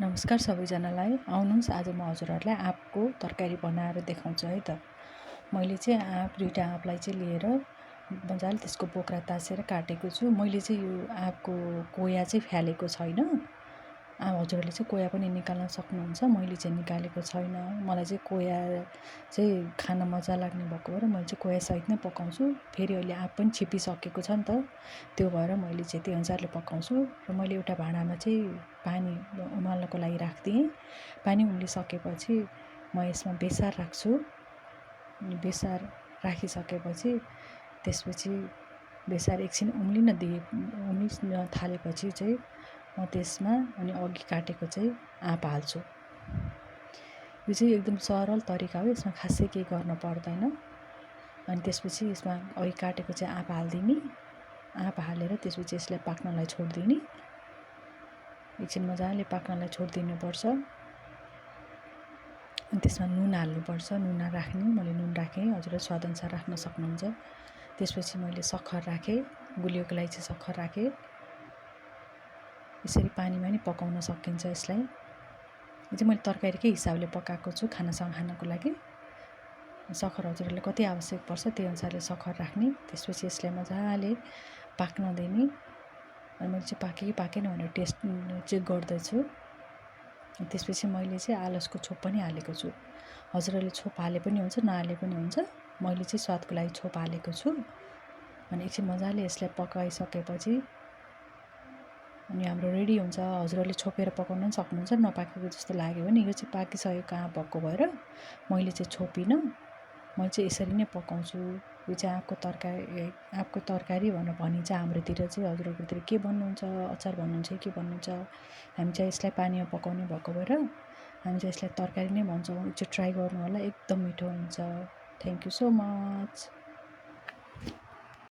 नमस्कार सबैजनालाई। आउनुहोस् आज म हजुरहरूलाई आँपको तरकारी बनाएर देखाउँछु है त। मैले चाहिँ दुईवटा आँपलाई चाहिँ लिएर मजाले त्यसको बोक्रा ताछेर काटेको छु। मैले चाहिँ यो आँपको कोया चाहिँ फालेको छैन। हजुरहरूले चाहिँ कोया पनि निकाल्न सक्नुहुन्छ। मैले चाहिँ निकालेको छैन। मलाई चाहिँ कोया चाहिँ खान मजा लाग्ने भएको भएर मैले चाहिँ कोयासहित नै पकाउँछु। फेरि अहिले आँप पनि छिपिसकेको छ नि त, त्यो भएर मैले चाहिँ त्यही अनुसारले पकाउँछु। र मैले एउटा भाँडामा चाहिँ पानी उमाल्नको लागि राखिदिएँ। पानी उम्लिसकेपछि म यसमा बेसार राख्छु। बेसार राखिसकेपछि त्यसपछि बेसार एकछिन उम्लिन थालेपछि चाहिँ म त्यसमा अनि अघि काटेको चाहिँ आँप हाल्छु। यो चाहिँ एकदम सरल तरिका हो, यसमा खासै केही गर्न पर्दैन। अनि त्यसपछि यसमा अघि काटेको चाहिँ आँप हालिदिने। आँप हालेर त्यसपछि यसलाई पाक्नलाई छोडिदिने। एकछिन मजाले पाक्नलाई छोडिदिनुपर्छ। अनि त्यसमा नुन हाल्नुपर्छ। नुन राख्ने, मैले नुन राखेँ, हजुरले स्वादअनुसार राख्न सक्नुहुन्छ। त्यसपछि मैले सक्खर राखेँ, गुलियोको लागि चाहिँ सक्खर राखेँ। यसरी पानीमा नि पकाउन सकिन्छ यसलाई। यो चाहिँ मैले तरकारीकै हिसाबले पकाएको छु खानासँग खानको लागि। सक्खर हजुरहरूलाई कति आवश्यक पर्छ त्यही अनुसारले सक्खर राख्ने। त्यसपछि यसलाई मजाले पाक्न दिने। अनि मैले चाहिँ पाक्यो कि पाकेन भनेर टेस्ट चेक गर्दैछु। त्यसपछि मैले चाहिँ आलसको छोप पनि हालेको छु। हजुरहरूले छोप हाले पनि हुन्छ, नहाले पनि हुन्छ। मैले चाहिँ स्वादको लागि छोप हालेको छु। अनि एकछिन मजाले यसलाई पकाइसकेपछि अनि हाम्रो रेडी हुन्छ। हजुरहरूले छोपेर पकाउन पनि सक्नुहुन्छ। नपाकेको जस्तो लाग्यो भने यो चाहिँ पाकिसकेको आँप भएको भएर मैले चाहिँ छोपिनँ। मैले चाहिँ यसरी नै पकाउँछु। यो चाहिँ आँपको तरकारी भनेर भनिन्छ हाम्रोतिर चाहिँ। हजुरहरूकोतिर के भन्नुहुन्छ, अचार भन्नुहुन्छ के भन्नुहुन्छ? हामी चाहिँ यसलाई पानीमा पकाउने भएको भएर हामी चाहिँ यसलाई तरकारी नै भन्छौँ। यो चाहिँ ट्राई गर्नु होला, एकदम मिठो हुन्छ। Thank you so much.